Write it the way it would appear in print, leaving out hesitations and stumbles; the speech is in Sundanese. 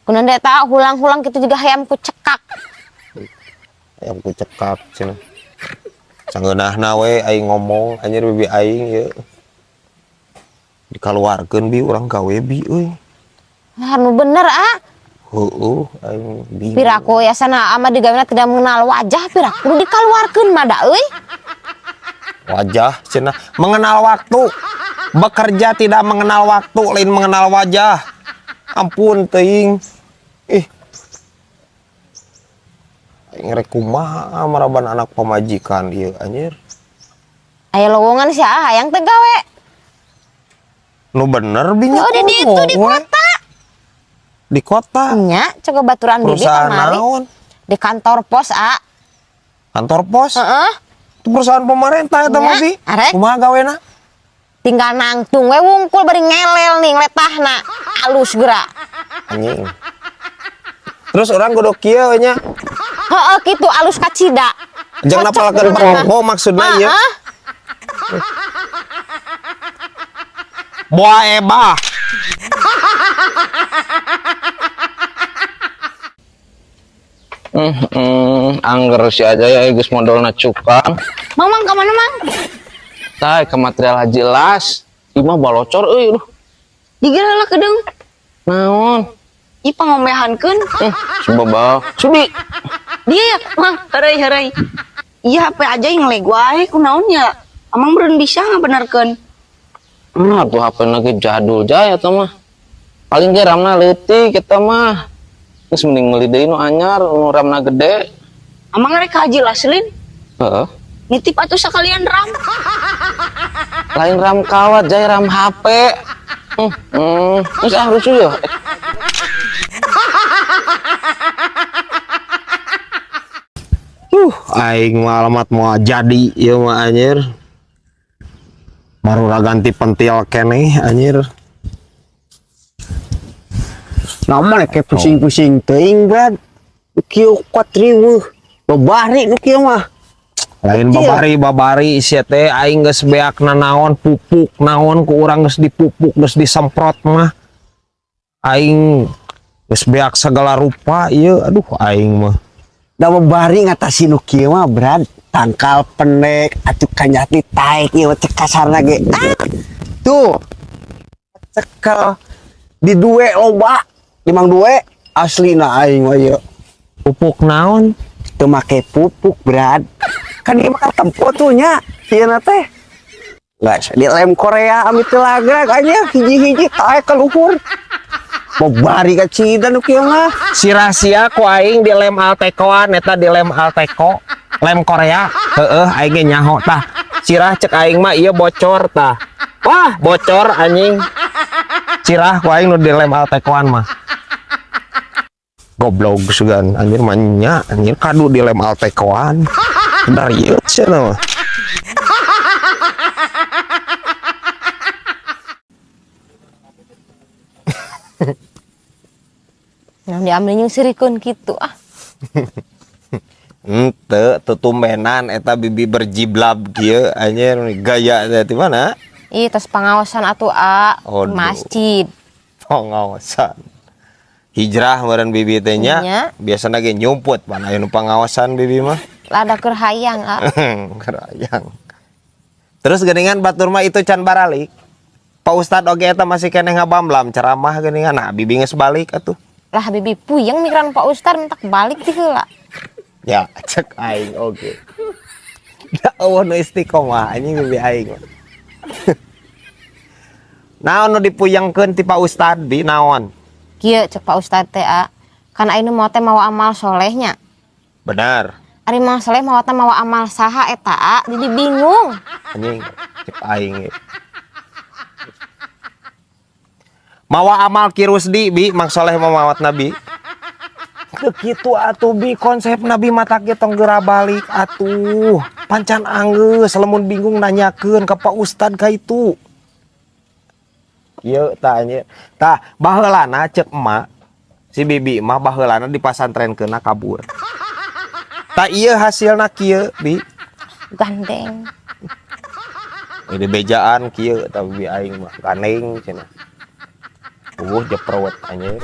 Kunaon eta hulang-hulang kitu juga hayam ku cekak. Hayam ku cekak cenah. Sangeunahna we aing ngomong anjir bibi aing ieu. Dikaluarkeun bi urang gawe bi euy. Lah nu bener ah. Heueuh aing bingung. Piraku ya sana ama digawena tidak mengenal wajah piraku kudu dikaluarkeun mah da euy. Wajah cenah mengenal waktu. Bekerja tidak mengenal waktu, lain mengenal wajah. Ampun teuing. Ih. Aing rek kumaha maraban anak pamajikan ieu anjir. Aya lowongan sia hayang teh gawe. Nu bener bi nya. Oh, di ditu di kota. Di kota. Nya, coba baturan bibi Perusahaan kamari. naon? Di kantor pos, A. Kantor pos? Heeh. Itu perusahaan pemerintah eta mah bi. Arek. Kumaha gawena? Tinggal nangtung we wungkul bari ngelel nih ngletahna. Alus geura. Anjing. Terus orang kudu kieu we nya. Heeh, kitu alus kacida. Jangan Cocok napalkeun bener mah. poho maksudna ieu. Heeh. Boa ebah. Angger si aja ya geus modolna cukang. Mang, mang ka mana mang? Tah ka material haji las. Imah balocor euy lu. Digeura lah kedeung. Naon? Ih pangombehankeun. Sebabal. Sudi. Dia ya, Mang, heureuy heureuy. Iya HP aja yang ngeleg wae kunaon nya. Amang meureun bisa ngabenerkeun. Ah, tuh HP lagi jadul jaya eta mah. Paling ge ramna leutik eta mah. Geus mending meuli deui nu anyar, nu ramna gede. Amang rek haji las lin. Heeh. Nitip atuh sakalian ram. Lain ram kawat jaya ram HP. Geus ah rusuh ya. Aing mah alamat moal jadi ieu mah anjir. Baru ganti pentil keneh anjir. Nah, mana kayak pusing-pusing teuing, Brad. Kieu kuat riweuh. Babari nu kieu mah. Lain babari-babari sia teh aing geus beak nanaon pupuk naon ku urang geus dipupuk geus disemprot mah. Aing geus beak segala rupa ieu aduh aing mah. Da babari ngatasi nu kieu mah, Brad. Tangkal pendek atuh kanyati taek ieu cek kasarna ge. Ah, tuh. Cekel di duwe loba, limang duwe aslina aing mah ieu. Pupuk naon? Teu make pupuk, Brad. Kan ieu mah kan tempo tuh nya, sieuna teh. Nggak, di lem Korea amit teu lagrag aja hiji-hiji taek ka luhur. Babari ka cida nu kieu mah. Sirasia ku aing di lem Altekoan eta di lem Alteko, lem Korea. Heeh, aing ge nyaho tah. Sirah cek aing mah ieu bocor tah. Wah, bocor anjing. Sirah ku aing nu di lem Altekoan mah. Goblok sugan anjir mah nya anjir kadu di lem Altekoan. Bener ieu cenah mah. Nah, diambil jeung sirikeun kitu ah. Henteu tutumbenan eta bibi berjiblab kieu anjir gaya teh di mana? Ih, tos pangaosan atuh a Aduh. Masjid. Pangaosan. Hijrah meureun bibi teh nya. Nya. Biasana ge nyumput pan aya nu pangaosan bibi mah. Lada keur hayang a. Keur hayang. Terus geuningan batur mah itu can baralik. Pak Ustad oge eta masih keneh ngabamlam ceramah geuningan. Nah, bibi geus balik atuh. Lah bibi puyeng mikiran Pak Ustad minta balik ti heula. Ya, cek aing oge. Da eueuh nu istiqomah anjing bibi aing. Naon nu dipuyengkeun ti Pak Ustad bi naon? Kieu cek Pak Ustad teh a. Kan aing nu mau teh mawa amal solehnya. Benar. Ari amal soleh mawa teh mawa amal saha eta a, jadi bingung. Anjing cek aing ge. Mawa amal Ki Rusdi bi Mang Soleh mamawat Nabi. Teu kitu atuh bi konsep Nabi mata ge tong geura balik atuh. Pancan anggeus lamun bingung nanyakeun ka Pak Ustad ka itu. Ieu tah anjir. Tah baheulana ceuk emak si bibi mah baheulana dipasantrenkeunna kabur. Tah ieu hasilna kieu bi. Gandeng. Ini bejaan kieu tah bibi aing mah gandeng cenah. Jeprowet anjir.